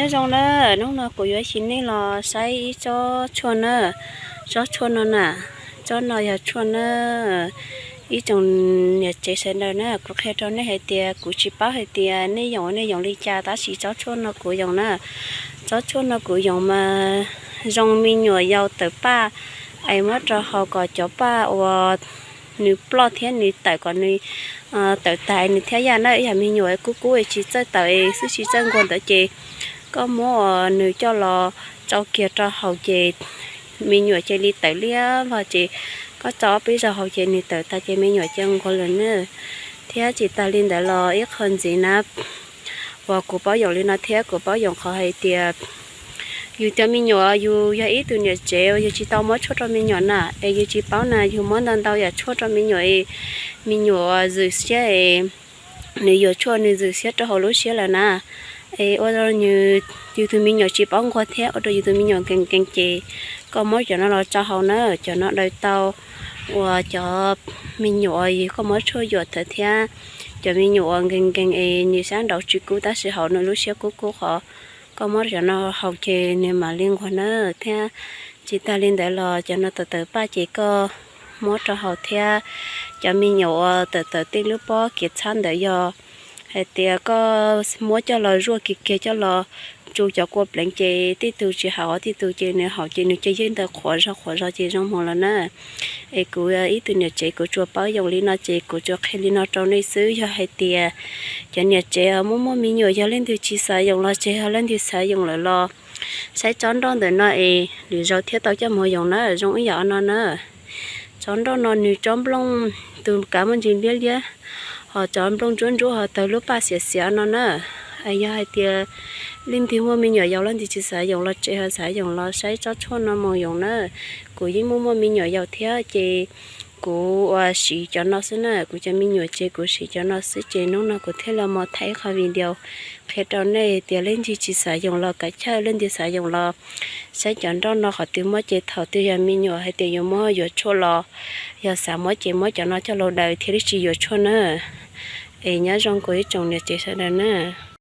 Nyob zoo na, hnub no kuv yuav coj nej los saib ib tsob tshuaj na. Tsob tshuaj no na, tsob no yog tshuaj na. Ib tsoom niam tsev sawv daws na, kuv qhia rau nej hais tias kuv tsis paub hais tias nej yoom nej yoom li cas, tab sis tsob tshuaj no kuv yoom na. Tsob tshuaj no kuv yoom mas zoo me nyuam yaus tawm paj, es muab rau haus kom cov paj uas nws ploj thiab nws tawm kom nws tawm tas nws thiaj yaj na. Ib yam me nyuam kub kub tsis txawj tawm xwb tsis txawj nquag ntawd ces koj muab nws coj los tsau kiag rau haus ces me nyuam cia li tawm liab vog ces koj tso ob peb zaug haus ces nws tawm tas ces me nyuam cia nquag lawm na. Thiab tsis tas li ntawd los ib qho ntxiv na, uas kuv paub yoom li no thiab kuv paub yoom qhov hais tias yus cov me nyuam, yus yog ib tug niam tsev uas yus tsis tau muab tshuaj rau me nyuam na, es yus tsis paub na, yus muab ntau ntau yam tshuaj rau me nyuam, me nyuam zwm siab, nws yuav tshuaj nws zwm siab rau hauv lub siab lawm na. Es ua rau yus tus me nyuam tsis paub nquag thiab ua rau yus tus me nyuam nkees nkees ces koj muab cov no los tsau haus na, cov no daws tau uas cov me nyuam uas koj muab tshuaj yuam tawm thiab cov me nyuam uas nkees nkees es nws sab nraud tsis kub tab sis hauv nws lub siab kub kub qhov, koj muab cov no haus ces nws mam li nquag na. Thiab tsis tas li ntawd los cov no tawm tawm paj ces koj muab rau haus thiab cov me nyuam uas tawm tawm tej lub pob kev txhab ntawd yog hais tias koj muab coj los zuaj kiag kiag coj los tsu cov kua pleev ces tej tug tsis haum, tej tug ces nws haum ces nws cia yeej ntawd qhuav zog qhuav zog ces zoo hmoov lawm na. Es kuv ib tug niam tsev kuv tsuas paub yoom li no ces kuv tsuas qhia li no rau nej xwb. Yog hais tias cov niam tsev muaj muaj me nyuam, yog leej twg tsis xav yoom los tseg, yog leej twg xav yoom lawm los saib tsob nroj ntawm no es lwm zaus thiaj tau coj mus yoom na, zoo ib yam no na. Tsob nroj no nws tsob nplooj tus kav muaj ntsis liab liab, ho tsob nplooj ntsuab ntsuab ho tawg lub paj xiav xiav no na. Yog hais tias leej twg muaj me nyuam yaus leej twg tsis xav yoom los tseg, ho xav yoom los saib tsob tshuaj no mus yoom na. Kuv yeej muaj muaj me nyuam yaus thiab ces kuv ua siv cov no xwb na, kuv cov me nyuam ces kuv siv cov no xwb ces hnub no kuv thiaj li mus thaij ib qho video qhia rau nej tias leej twg tsis xav yoom los kav chawj, leej twg xav yoom los saib cov nroj no qhov twg muaj ces thaum twg yog me nyuam hais tias yuav muab yuav tshuaj los yog xav muab ces muab cov no coj los daws thiaj li tsis yuav tshuaj na. Es nyob zoo kuv ib tsoom niam tsev sawv daws na.